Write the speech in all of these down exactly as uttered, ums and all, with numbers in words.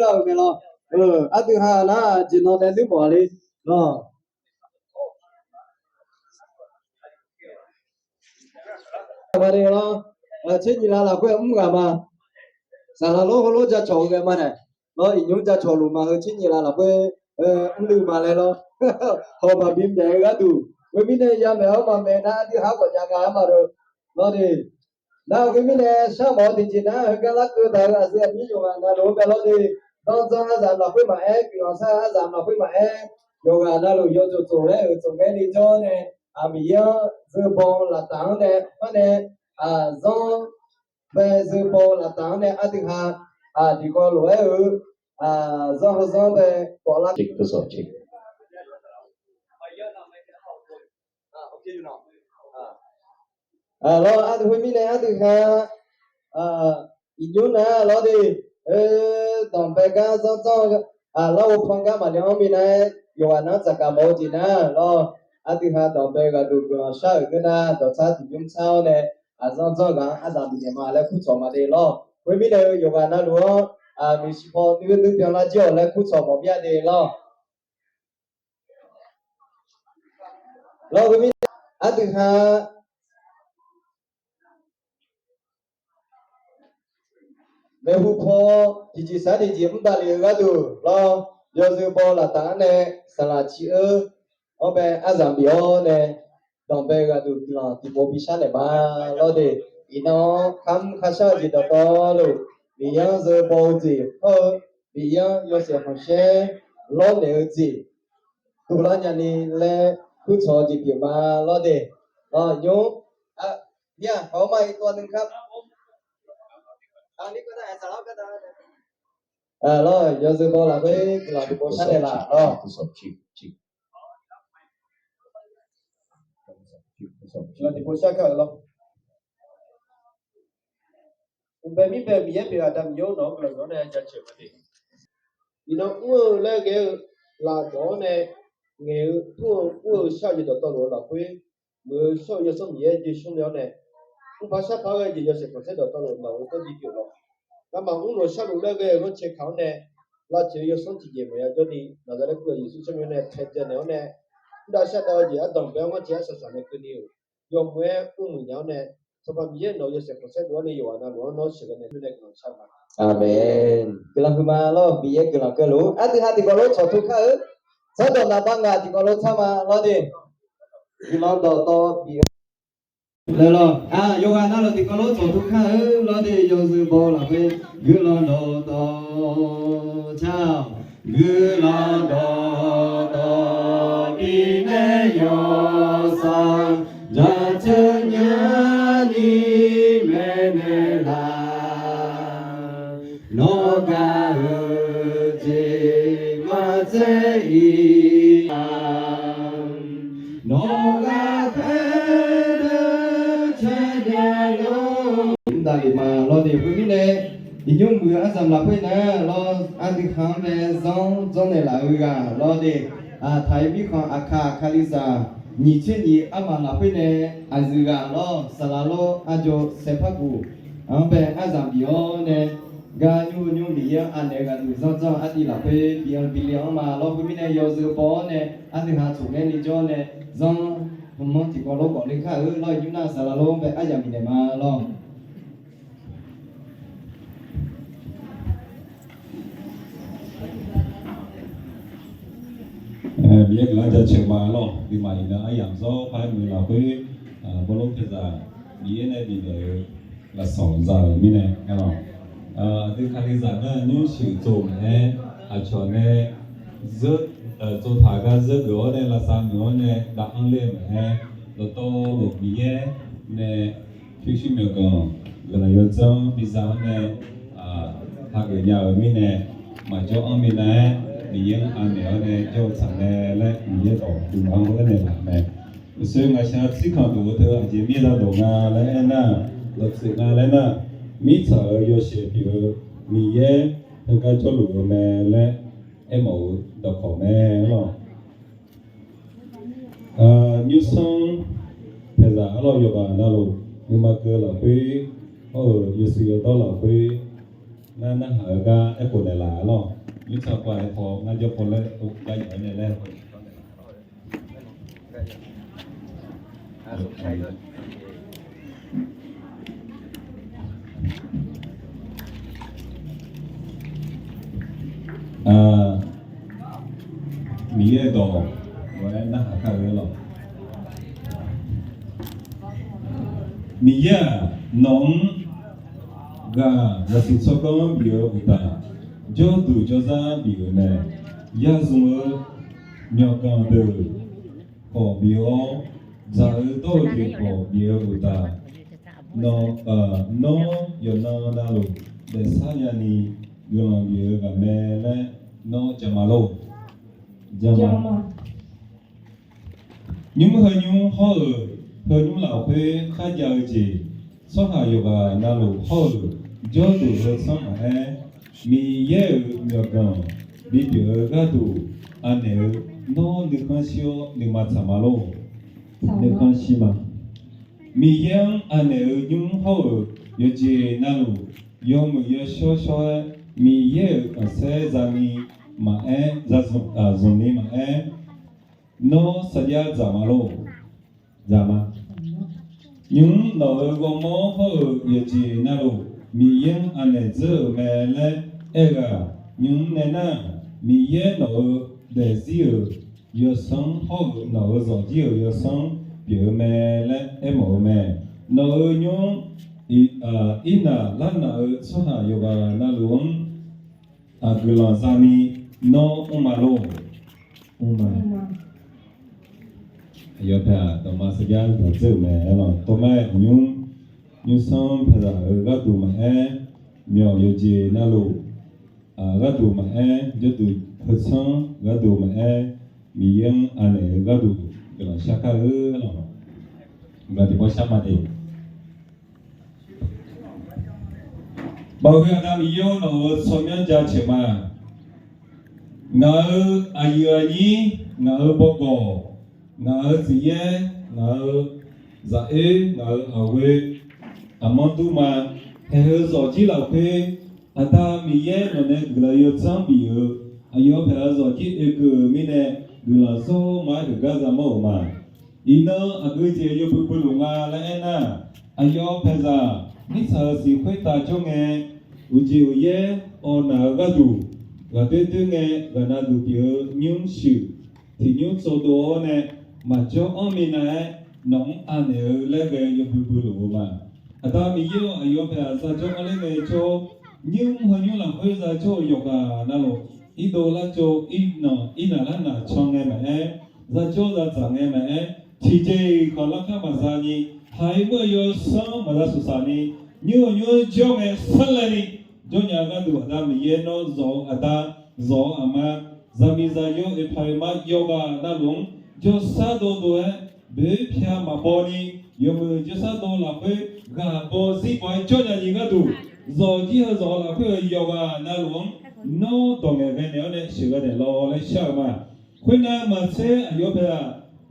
Lar-eu mae lawr. Ardui ha nar jeq nan nae nuirmawf le lawr. Aqma ni lawr, tser nyiq lav lafkhoer mr ghaq ma. Saqlaq lor heulof jacawq-eu ghae ma nae, lawr iqnymr jacawq luf ma heu tser nyiq lav lafkhoer mrluiv ma laer lawr. Haw maqbi myaef-eu gharduq, khoermirnae yamaeq-awr maqmaeq nar ardui ha khawf jav gaq-ar ma deuq lawr de. Nar khoermirnae sharmawf-eu tiqjeq nar heugar larkeuv taq-eu aqzeu aqnyir yawqghaq navluf-anr bae lawr de. Danrdzan arzaq lafkhoer maqaer, guiqlanq shar-eu arzaq lafkhoer maqaer, yawqghaq navluf yawtsov tsof laer-euq tsofngaer ni jawr nae, Miqyaer-anr zeubaw laftaf-anr nae, par nae, zanr bae zeubaw laftaf-anr nae ardui ha tiqkawv lof-aer-eu, zanr heu zanr bae kawvlar Lawr, ardui khoermirnae ardui ha, iqnymr nar lawr de, danqbae gar zanr dzanr, lawr, opan gar maqnaeq-anr minav-aer yawqghaq nar tsaqkaq mawf-eu jeq nar lawr, ardui ha danqbae ghaqduq guiqlanq shar-euq ngeur nar dawqtsar tiqnymr tsar-awr nae, zanr dzanr ghaq-anr arzaq bifnaeq ma laer kurtsawq ma de lawr. Khoermirnae-eu yawqghaq navluf-anr, miqshi paw nuir nuir byanlar jir-awq laer kurtsawq mawf mir-a de lawr. Lawr, khoermirnae ardui ha, maeqhu paw tiqjeq sar tiqjeq mr davlef-eu gharduq lawr, yawzeu baw laftaf-anr nae saqlaq ciq-eu-anr bae arzaq bif-awr nae, danqbae ghaqduq guiqlanq tiqpov bishar naeq ma lawr de. Iqnan-anr kharmr kharshar-eu jeq dawqtawvluf, Miqyaer-anr zeu baw-eu jeq hawr-eu, Miqyaer-anr yawshaef khanqsaer lawrnaeq-eu jeq dovlar nyani laer kurtsawq-eu jeq pyeuf ma lawr de. Nymr, aqma iqtov nuikar lawr, yawzeu baw lafkhoer guiqlanq tiqpov shar naeq laf lawr. Tiqpov shar kar-euq lawr. Uqbae mirbae Miqyaer pyeuf-eu Aqda Miqyaer-or, nawq-anr guiqlanq-anr nae jaceuq ma de. Iqnan mr-eu laer ghae-eu lafdawq-anr nae ngaeq-eu mr-eu mr-eu shar-eu jeq dawqtawvluf-eu lafkhoer, muiq-eu shawr-eu Yawsanr Miqyaer jeq shmr le-awr nae, mrpar sharpar ghae-eu jeq yawshaef khanqsaer dawqtawvluf nawq-euq gharduq pyeuf lawq. Ngamaf mrlof sharlof laer ghae-eu ghanrcae kaq-anr nae, lavtsoeq-eu yawsanr tiqjeq maqya jawrni, Naqzaqlaer kur-euq Yeqsur tsawrmyanr nae taedzae naeq-awr nae, mrdav shar dav-eu jeq ardanqbae-anr ghanrcae arsaq saq nae keuvni-euq yawmuiq-aer mrmuiq nya-awr nae, Sanqpaq Miqyaer nawq-euq yawshaef khanqsaer dov-awr nae yawqghaq navluf-anr nawr sheuqghae nae khoer nae guiqlanq shar ma. Aqmeq. Guiqlanq huiqma lawr, Miqyaer guiqlanq keuvluf-ur. Ardui ha tiqkawv lof tsawqtur kar-eu, zanrdawq naqba ngaq tiqkawv lof tsar ma lawr de. Guiqlanq dawqtawv bif-eu laer lawr. Yawqghaq navluf tiqkawv lof tsawqtur kar-eu lawr de, yawzeu baw lafkhoer guiqlanq dawqtawv tsar-awq. Guiqlanq dawqtawv bifnaeq yawsanr jaceuq nyani maeqnaeq laf. Nawr gaq-eu jeq maqtser-ir-a, nawr gaq khaer deuq caer nya lor. Mr davlef ma lawr de. Khoermirnae, iqnymr muiq-eu aryamq lafkhoer nar lawr, ardui khanq-anr nae zanr dzanr naeqlaf-eu ghaq lawr de. Taq-ir mirkhanq Aqkaq Kalizaq nyiq tser nyiq armaf lafkhoer nae aqyuif ghaq lawr, saqlaq lor arjawr saerpar guq-anr bae aryamq bif-awr nae, gar nymr-eu nymr Miqyaer-anr anaeq-eu ghaq deuq zanr dzanr-eu artiv lafkhoer bif-anr bif le-anr ma lawr. Khoermirnae yawzeu baw-awr nae ardui ha tsofngaer ni jawr nae zanr hmq-anr tiqkawv lof gawf le kar-eu lawr. Iqnymr nar saqlaq lor-anr bae aryamq bifnaeq ma lawr. Miqyaer guiqlanq jaceuq ma lawr. Nuima iqnan aryamq zawr par-aer muiq lafkhoer, bawrlor paeqzaq Miqyaer nae bifnaeq-eu lafsanq za-euq mirnae aer lawq. Aqdui Kalizaq nar nymr shuif tsov-aer, aqcawq nae zeur, tsovtaq gar zeur geuf-awr nae lavsav muiq-awr nae dav anr ler-eu maqaer, dawqtawvluf Miqyaer nae pyurshuir myawqganq guiqlanq yawdzanr biza-awr nae hageuf nya-euq mirnae, maqjawr anr minav-aer Miqyaer-anr anaeq-awr nae jawr-eu tsaq mae laer Miqyaer dawq duimaf-anr ghoer naeq laf mae. Uqshoe ngaqshaq tsirkanq duq-eu teu aqjeq mirza dawq nga laer aernar, dawqtsuif nga laer nar, mirtsaq-euq yawshaef pyeuf-eu Miqyaer heugar jawrluf-eu mae laer aermawf-eu dawqkawq mae lawq. Nymrsanr paeqzaq arlawr yawqghaq navluf nuima keuv lafkhoer, hawr-euq yawshuif yawdawr lafkhoer, Ngar narhaq-eu gar aerkhof naeqlaf lawr. Mirtsaq pav-aer paw ngar jawr paw laer, jav yaf-aer nae laer. Miqyaer-euq dawq lof-aer narhaq kar-eu lawq. Miqyaer-aq, nawq-anr ghaq zaqsiq tsawrganr bif-eu uqtaf, jawrduq jawrzar bif-euq mae. Yazmq-eu myawqganq deuq khawf bif-awr, dzaq-eu dawr-eu jeq khawf bif-eu uqtaf, nawq, nawr yawqnan navluf daefsar nyani guiqlanq bif-eu ghaq mae laer nawr jaq ma lor. Jaq ma. Nymr heu nymr hawr-euq, heu nymr lafkhoer kharjav-eu jeq, tsawrhaq yawqghaq navluf hawr-euq, jawrduq heu tsanr maqaer, Miqyaer-euq myawqganq bipyeuf-eu gharduq anaeq-eu, nawr nuikhanr shir-awr nuima tsaq ma lor. Nuikhanr shir ma. Miqyaer-anr anaeq-eu nymr hawr-euq yawqjeq navluf, yawmuiq yawshawr shawr-aer, Miqyaer-euq khanqsaer zani maqaer, zaqzmq zmqni maqaer, nawr sarjax dzaq ma lor. Dzaq ma. Nymr nawq-euq ghawrmawr hawr-euq yawqjeq navluf, Miqyaer-anr anaeq dzeur-euq mae laer aer-eu-aq, nymr nae nar, Miqyaer nawq-euq daefzir-euq yawsanr hawr-euq nawq-euq zawqjir-euq yawsanr pyeuf-eu mae laer aermawf-eu mae. Nawq-euq nymr, irnaq larnaq-eu tsawrhaq yawqghaq navluf-anr aqguiqlanq zani nawr mr ma lor. Mr ma. Aqyawf paeq-aq, dawqma sarjax dzaq dzeur-euq mae. Aerlawq, tawmaer aqnymr nymrsanr paeqzaq-euq gharduq maqaer, myawq yawqjeq navluf gharduq maqaer, jawrduq heu tsanr gharduq maqaer, Miqyaer-anr anaeq-eu gharduq guiqlanq shar kar-eu lawq. Guiqlanq tiqpawf shar ma de. Baoq heu Aqda Miqyaer-or, nawq-euq tsawrmyanr jaceuq ma. Ngaq-euq aqyuif aqnyir, ngaq-euq bawgawq, ngaq-euq tsuif yaer, ngaq-euq zaq oer, ngaq-euq aqghoe, aqmanr durma, haeq heu zawqjir lafkhoer, Aqda Miqyaer nawq nae guiqlanq yawdzanr bif-eu, aqyawf paeq-eu zawqjir oekeuv-euq mirnae, guiqlanq zawr ma-aer heugar za mawr-euq ma. Iqnan aqgeu jeq yawbui bui luf nga laer aernar, aqyawf paeqzaq mirtsaq-euq siq khoertav jawr ngae, uqjeq uqyaer awq naq-eu gharduq, ghaqdoer doer ngae, ghaqnav duq pyeuf-eu nymr shuif, tiq nymr tsov dov-awr nae, maqjawr anr minav-aer, nawq-anr anaeq-eu laer ghae yawbui bui luf-eu ma. Aqda Miqyaer-or, aqyawf paeqzaq zajawr anr ler ngae jawr, nymr heu nymr lafkhoer zajawr-eu yawqghaq navluf, irdov larjov, irnanq irnaq larnaq can ngae maqaer, zajawr zadzaq ngae maqaer, tiqjeq-iq khawf larkar maqza ni, haiq mr-eu yawsanr maqza suqsaq ni, nymr-eu nymr jawr ngae sanrlae ni, jawrnya-eu gharduq Aqda Miqyaer nawr zawq-eu aqda, zawq-eu aqma, zaqmiq zaqyo oeqpaq oeqma yawqghaq navluf-anr jawrsar dovdov-aer, boeqpya maqbaw ni, yawmuiq jawrsar dov lafkhoer ghaq baw zir baw-aer jawrnya ni gharduq, zawqjir heu zawq-eu lafkhoer-euq yawqghaq navluf-anr nawr dawq ngaeqghae naeq-awr nae sheuqghae naeq lawr laer shar-eu ma. Khoernav maqtser aqyawf paeqzaq,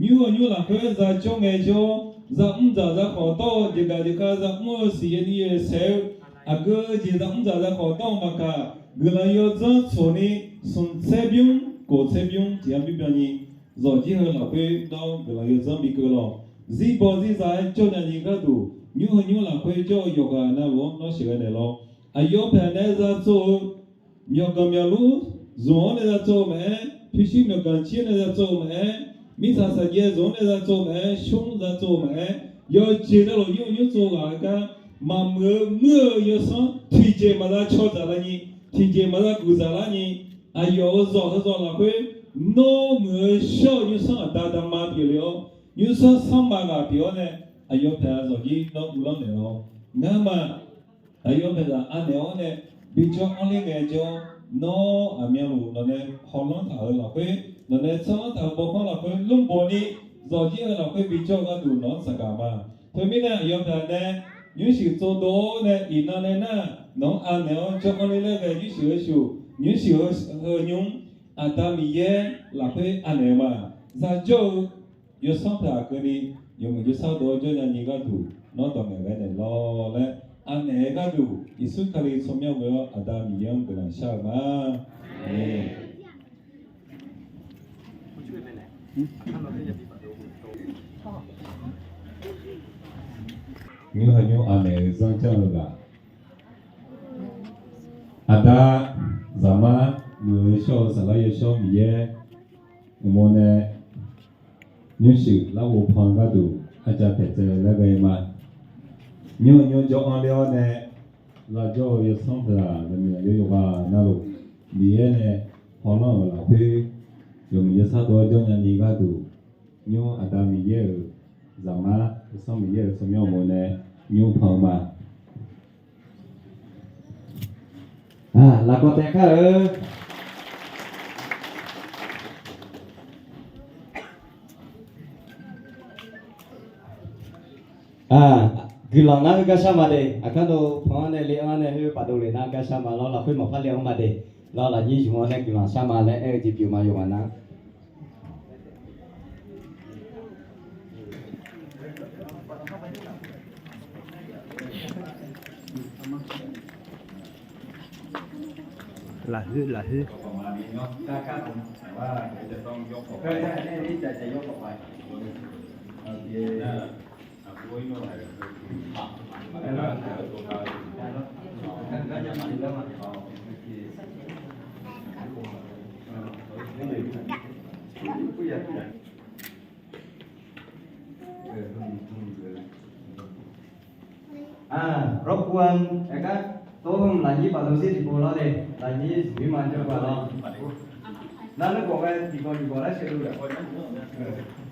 nymr-eu nymr lafkhoer zajawr ngae jawr, zamr dzaq zakhawf dawr-eu jeqgaq jeqkhav zamr-eu siqyaer ni yaeq saef-eu, aqgeu jeq zamr dzaq zakhawf dawr-eu maqkaq, guiqlanq yawdzanr tsoq ni, smq tser bymr, kof tser bymr tiq yar bymr byan ni, zawqjir heu lafkhoer nawr guiqlanq yawdzanr bikeuv lawq. Zir baw zir za-aer jawrnya ni gharduq, nymr heu nymr lafkhoer jawr-eu yawqghaq navluf-anr nawr sheuqghae naeq lawr. Aqyawf paeq nae za tsov-eu, myawqganq myawqlur zmq-anr nae za tsov-eu maqaer, pyurshuir myawqganq cir-anr nae za tsov-eu maqaer, mirtsaq saqjaev zmq-anr nae za tsov-eu maqaer, shmr za tsov-eu maqaer, yawqjeq navluf nymr-eu nymr tsov ghaq-eu gar, maqmuiq-eu muir-eu yawsanr tiqjeq maqza caw dzaq lar ni, tiqjeq maqza guq dzaq lar ni, aqyawf-euq zawq heu zawq lafkhoer, nawr muiq-eu shawr-eu nymrsanr aqda dama pyeufle-awr, nymrsanr sanrma ghaq pyeuf-awr nae, aqyawf paeq-a zawqjir nawr uvlanr naeq lawr. Ngamaf aqyawf paeqzaq anaeq-awr nae bijawr anr ler ngaejawr, nawr aqmyanluf nawqnae hawlanr taq-euq lafkhoer, nawqnae tsanr taq-euq bawkhanr lafkhoer lmrbaw ni, zawqjir heu lafkhoer bijawr-eu gharduq nawq-anr tsaqgaq ma. Teumirnae aqyawf paeq nae nymrshuif tsovdov-awr nae iqnan nae nar, nawq-anr anaeq-awr jawr anr ler laer ghae nymrshuif heu shuif, nymrshuif heu nymr, Aqda Miqyaer lafkhoer anaeq-eu ma. Zajawr-eu yawsanr paeq aqkeuvni, yawmuiq jawrsar dov-awr jawrnya ni gharduq nawr dawq ngaeqghae naeq lawr laer Anaeq-eu gharduq Yeqsur Kali tsawrmyanr ghoe-awr Aqda Miqyaer-anr guiqlanq shar-eu ma. Aqmeq. Nymr haq nymr anaeq-eu zanr janr-eu ghaq, Aqda, Zaqmar, muiq-eu shawr-eu Saflar Yawshawr Miqyaer uqmov nae nymrshuif larghov pan-eu gharduq arjav taeqtsaev laer ghae ma. Nymr-eu nymr jawr-anr ler-awr nae, lavjawr-eu yawsanr peuqlaq zaqmiq aqyawf yawqghaq navluf, Miqyaer nae hawlanr-euq lafkhoer, yawmuiq yawsar dov-aer jawr nyani gharduq, nymr Aqda Miqyaer-euq Zaqmar, yawsanr Miqyaer-euq tsawrmyanr uqmov nae nymr pan-eu ma. Lafkawv taev kar-eu. Guiqlanq nar heugar shar ma de. Aqkar dov pan-anr nae le-anr nae khoer bafdov le nar gar shar ma lawr, lafkhoer maqpar le-anr ma de. Lawr, lafnyir zmq-anr nae guiqlanq shar ma laer aer-eu jeq pyeuf ma yawqghaq nar. Rawr kur-anr aergar, tov hmq lafnyir bafdov sir tiqpov lawr de, lafnyir zmq-ir ma jawr ga lawr. Nar nuirkawv ghae tiqkawv nyiq kawv lar sheuq-eu.